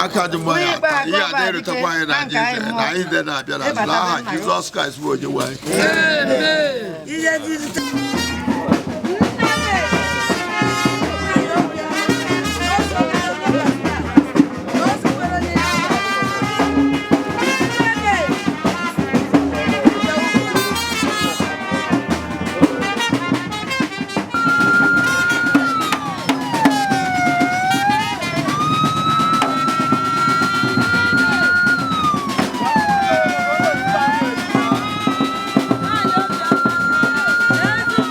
Aka dị mma ya ihe a na-erutekwa anyị na Jizọs na anyị ndị na-abịa na n'aha Jizọs Kraịst bụ onye nwe anyị. Thank you.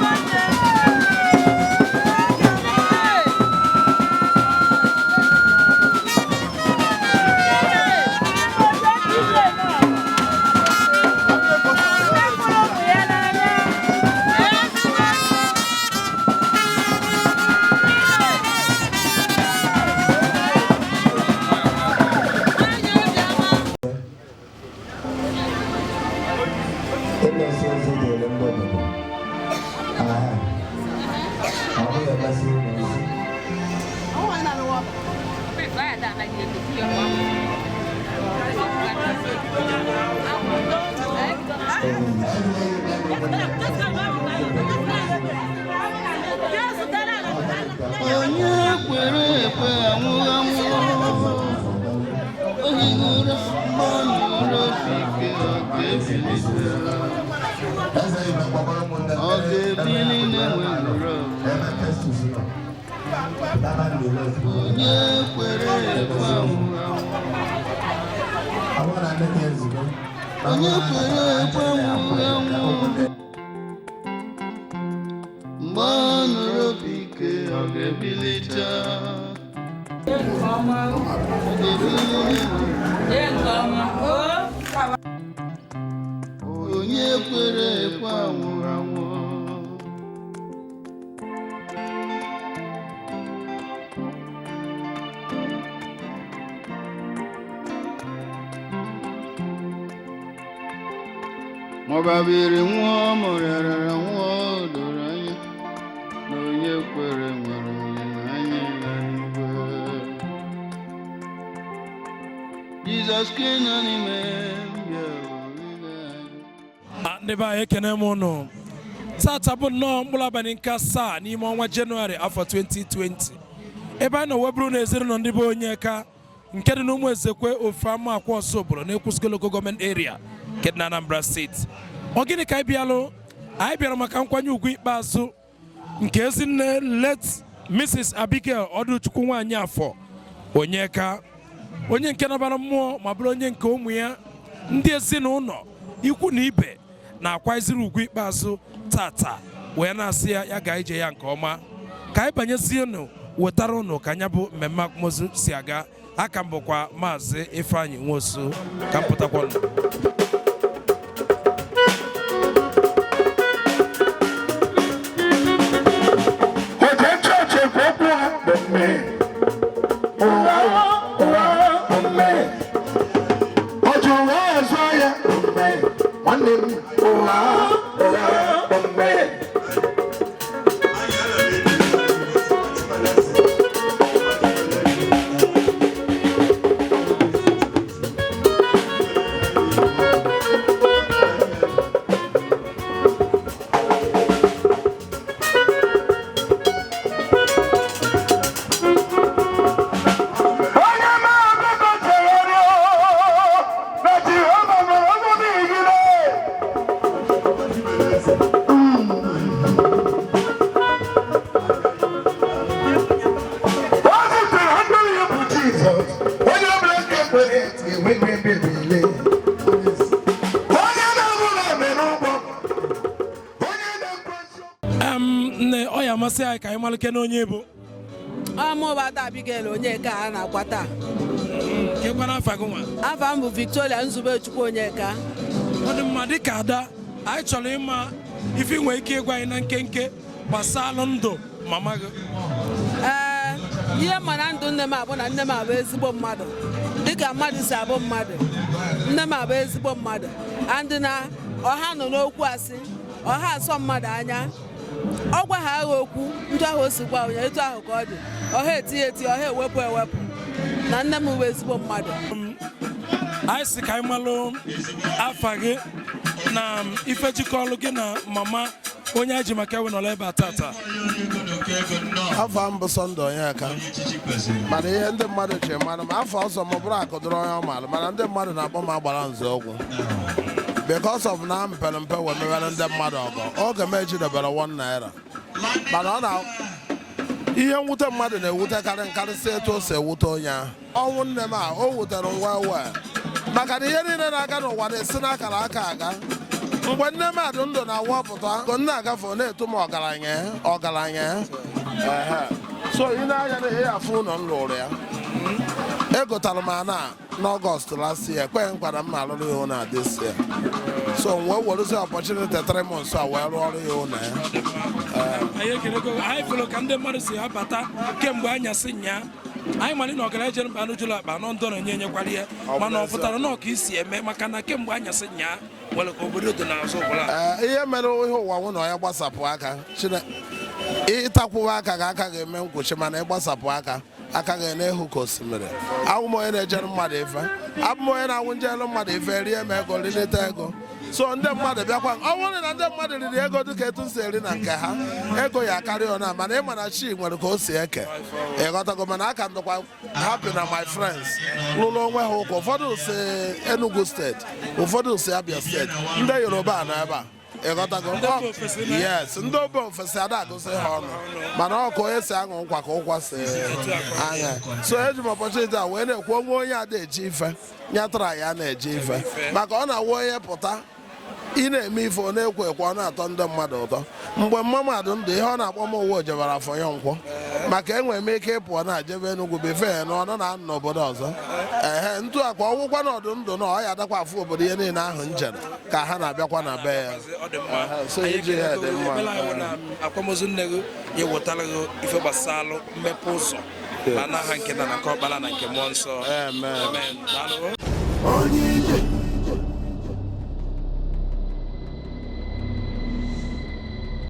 Onye kwere ekwe anwụghị anwụ, ohi ụra mgbe ọ nụrụ opi ike, ọ ga-ebilite, ọ ga-ebili na-enweghị ụra. Onye kwere ekwe anwụghị anwụ, onye kwere ekwe anwụghị anwụ, mgbe ọ nụrụ opi ike, ọ ga-ebilite, ọ ga-ebili na-enweghị. Onye kwere ekwe anwụrụ anwụ. Maọbabiri nwụọ, ma ọ rịarara nwụọ, o doro anya na onye kwere nwere olileanya ya n'igwe. Jizọs ka ị nọ n'ime m, ya olileanya. Ndị be anyị, ekene m ụnụ. Tata bụ nnọọ mkpụrụ abalị nke 7 n'ime ọnwa Jenụwarị afọ 2020, ebe anyị nọ wee bụrụ na ezinụlọ ndị be Onyeka nke dị n'ụmụ Ezekwe ofe ama akwa Ọsụbụrụ na-Ekwusigo Local Government Area nke dị na Anambra Steeti. Ọ gịnị ka anyị bịalụ? Anyị bịara maka nkwanye ugwu ikpeazụ nke ezinne late Mrs. Abigail Ọdụchukwu nwaanyị afọ Onyeka, onye nke nabara mmụọ ma bụrụ onye nke ụmụ ya, ndị ezinụlọ, ikwu na ibe na-akwanyeziri ugwu ikpeazụ tata, wee na-asị ya ya gaa ije ya nke ọma. Ka anyị banyezienụ wetara ụnụ ka anya bụ mmemme akwamozu si aga. Aka m bụkwa Maazị Ifeanyị Nwosu. Ka m pụtakwanụ. Oje chọọchị bụ okwu ha bụ mmehie. Ụgha, ụgha bụ mmehie. O ji ụgha azụ ahịa bụ mmehie. Nwanne m, ụgha, ụgha bụ mmehie. Onye ma ọkụkọ chegharịa na Jehova nwere ọnụ niile. O zutere ndụ ya bụ Jizọs. Onye ọbụla nke kwere ga-enwe ebe niile. Onye na-abụla mere ụgbọ. Onye na-ekwesị. Nne, ọ ya amasị anyị ka anyị malike na onye bụ. Ọ mụ bụ Ada Abigail Onyeka a na-akwa taa. Kekwana afa gị nwa? Afa m bụ Victoria Nzubechukwu Onyeka. Ọ dị mma. Dịka ada, anyị chọrọ ịma ife ị nwere ike ịgwa anyị na nkenke gbasalụ ndụ mama gị. Ee, ihe mma na ndụ nne m abụ na nne m abụ ezigbo mmadụ, dịka mmadụ si abụ mmadụ. Nne m abụ ezigbo mmadụ, andị na ọha nọ n'okwu asị, ọha asọ mmadụ anya. Ọ gwa ha agha okwu ndụ ahụ o si gwa onye etu ahụ ka ọ dị. Ọha etinye etinye, ọha ewepụ ewepụ. Na nne m bụ ezigbo mmadụ. Anyị si ka anyị malụ afa gị na ife jikọọlụ gị na mama onye anyị ji maka ewe nọrọ ebe a tata. Afọ m bụ Sunday Onyeka, mana ihe ndị mmadụ ji mara m afọ ọzọ m bụrụ akụdụrụ onye ọ maara, mana ndị mmadụ na-akpọ m agbara nze ọgwụ because of na mpere mpe wee mewere ndị mmadụ ọgọ oge m ejidebere 1 naira. Mana ọ na ihe mwute mmadụ na-ewutekarị nkarịsị etu o si ewute onye ahụ. Ọnwụ nne m a, o wutere ngwa wee, maka na ihe niile na-aga n'ụwa na-esi n'akara aka aga. Mgbe nne m adị ndụ na-awapụta ka nne agafe, ọ na-eto m ọgaranya ọgaranya. Ehe. So ị na-anya na ihe afụ ụlọ m lụrụ ya, egotara m ana n'Ọgọst last year, kwe nkwa na m alụrụ ya ụlọ this year. So m wee werezie opportunity 3 months a wee rụọ ọrụ ya ụlọ ya. Anyị ekelego. Anyị fụrụ ka ndị mmadụ si abata kemgbe anyasị nyaa. Anyị mara na ọgaranya jere mba anụ jụrụ akpa nọ ndọ na-enye enyekwara ya, mana ọ pụtara na ọ ka isi eme, maka na kemgbe anyasị nyaa nwere ka obodo dị n'azụ ọbụla. Ee, ihe mere ihe ụwa nwụ na ya gbasapụ aka. Ịtakwuwe aka ga aka ga-eme nkwuchi, mana ịgbasapụ aka Aka gị na-ehu ka osimiri. Awụ m onye na-ejere mmadụ ife, abụ m onye na-awụ njelu mmadụ ife, rie m ego, rilite ego. So ndị mmadụ bịakwa, ọ bụrụ na ndị mmadụ riri ego dịka etu m si eri na nke ha, ego ya akarị ọna. Mana ị ma na chi nwere ka o si eke, ịghọtago? Mana aka ndụkwa happy na my friends lụrụ onwe ha ụka. Ụfọdụ si Enugu Steeti, ụfọdụ si Abia Steeti, ndị Yoruba nọ ebe a, ịghọtago? Mba ofesi na- Yes, ndị obe ofesi ada agụsị ha ọnụ, mana ọ ka onye si aṅụ nkwa ka ụkwa si anya. So eji m opportunity a wee na-ekwu, onwe onye ada eji ife nyatara ya na-eji ife, maka ọ na-awụ onye pụta, ị na-eme ife, ọ na-ekwo ekwo, ọ na-atọ ndị mmadụ ụtọ. Mgbe mmadụ ndụ, ihe ọ na-akpọ m ụwa ojebara afọ ya nkwọ, maka enwere m ike ịpụọ na jebe Enugwu befe na ọ nọ na n'obodo ọzọ. Ehe, ntụ akwa ọgwụkwa na ọdụ ndụ na ọ ya adakwa afụ obodo, ihe niile ahụ njere ka ha na-abịakwa na be ya. Ọ dị mma. So Anyị iji ya dị mma. Ekpere anyị wụ na akwamozu nne gị ya wetara gị ife gbasalụ mmepe ụzọ, ma n'aha nke na nke Ọkpara na nke Mmụọ Nsọ. Amen. Amen. Daalụ. Onye